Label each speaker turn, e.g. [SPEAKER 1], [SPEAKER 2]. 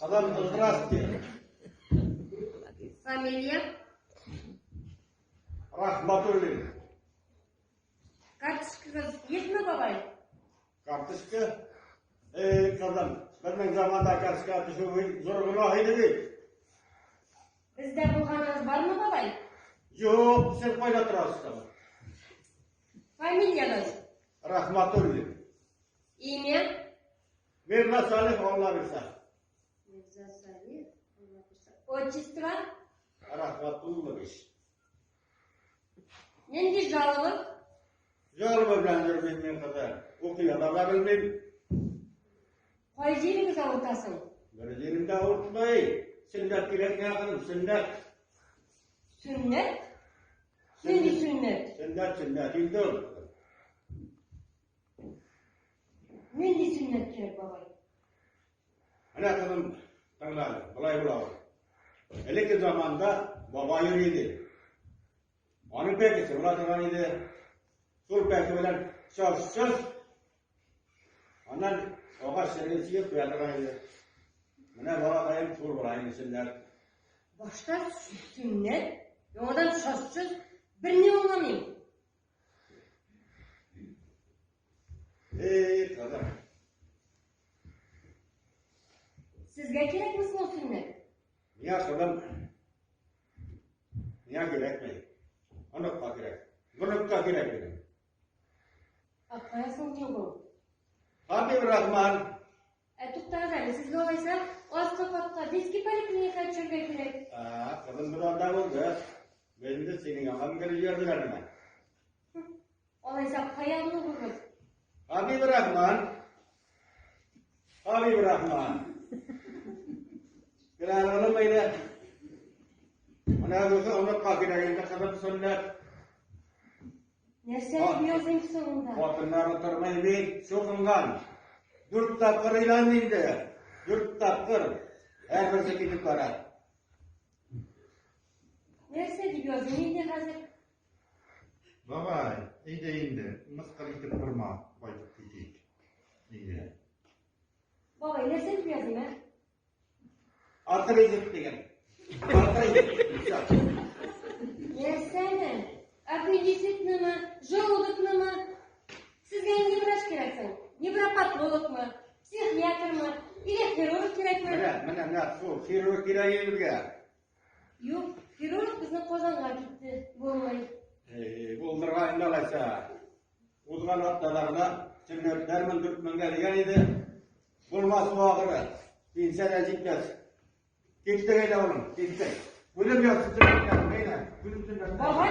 [SPEAKER 1] Кызым, здравствуйте.
[SPEAKER 2] Фамилия?
[SPEAKER 1] Рахматуллин.
[SPEAKER 2] Карточкагыз юкмы, бабай?
[SPEAKER 1] Карточка? Эй, кызым, безнең заманда карточка төшү зур гөнаһ иде бит.
[SPEAKER 2] Бездә булганыгыз бармы, бабай?
[SPEAKER 1] Юк, сез кайда торасыз тагын?
[SPEAKER 2] Фамилиягез?
[SPEAKER 1] Рахматуллин.
[SPEAKER 2] Имя?
[SPEAKER 1] Мирза Салих Алла бирсә.
[SPEAKER 2] Мирза Салих, Алла бирсә. Отчество?
[SPEAKER 1] Рахматуллович.
[SPEAKER 2] Нинди жалоба?
[SPEAKER 1] Жалоба белән йөрмим мин, кызым. Укый яза да белмим.
[SPEAKER 2] Кай җирегез авырта соң?
[SPEAKER 1] Бер җирем дә авыртмый. Сөннәт кирәк миңа, кызым, сөннәт.
[SPEAKER 2] Сөннәт? Нинди сөннәт?
[SPEAKER 1] Сөннәт, сөннәт инде ул.
[SPEAKER 2] Нинди сөннәт кирәк, бабай?
[SPEAKER 1] Менә, кызым, тыңла әле, болай була ул. Элекке заманда бабай йөри иде. Аның пәкесе була торган иде. Шул пәке белән чалсыз, аннан агач череген чигеп куя торган иде. Менә балакаем шул була инде сөннәт.
[SPEAKER 2] Башта сөннәт, яңадан шашсыз, берни аңламыйм.
[SPEAKER 1] Эй, кызым.
[SPEAKER 2] Сезгә кирәкме соң ул сөннәт?
[SPEAKER 1] Миңа, кызым, миңа кирәкми. Оныкка кирәк. Внукка кирәк минем.
[SPEAKER 2] Ә кая соң внугың?
[SPEAKER 1] Хабиб Рахман.
[SPEAKER 2] Ә туктагыз әле, сезгә алайса аскы катка детский поликлиникага төшәргә кирәк.
[SPEAKER 1] Ә, кызым, без анда булдык. Без инде синең янга менгереп җибәрделәр менә.
[SPEAKER 2] Алайса кая внугыгыз?
[SPEAKER 1] Хабиб Рахман. Хабиб Рахман. Генә оным әйдә. Менә бусы оныкка кирәк инде, кызым, сөннәт.
[SPEAKER 2] Нәрсә дип языйм соң монда?
[SPEAKER 1] Хатыннары тормый бит, чукынган. Дүрт тапкыр өйләнде инде. Дүрт тапкыр. Һәрберсе китеп бара.
[SPEAKER 2] Нәрсә дип языйм инде хәзер?
[SPEAKER 3] Бабай, әйдә инде, мыскыл итеп торма, кайтып китик. Әйдә.
[SPEAKER 2] Бабай, нәрсә дип языйм, ә?
[SPEAKER 1] Артризит дигән. Артризит.
[SPEAKER 2] Нәрсәне? Аппендицитнымы, желудокнымы? Сезгә нинди врач кирәк соң? Невропатологмы, психиатрмы или хирург кирәкме?
[SPEAKER 1] Менә, менә, менә, шул хирург кирәк иде безгә.
[SPEAKER 2] Юк, хирург безнең Казанга китте, булмый.
[SPEAKER 1] Эй, булдырга инде алайса. Узган атнада гына сөннәтләрмен 4000гә дигән иде. Булмас бу ахыры. Пенсия дә җитмәс. Киттек әйдә, улым, киттек. Үзем язсын сөннәтләрен, әйдә, үзем сөннәтләрен.
[SPEAKER 2] Бабай.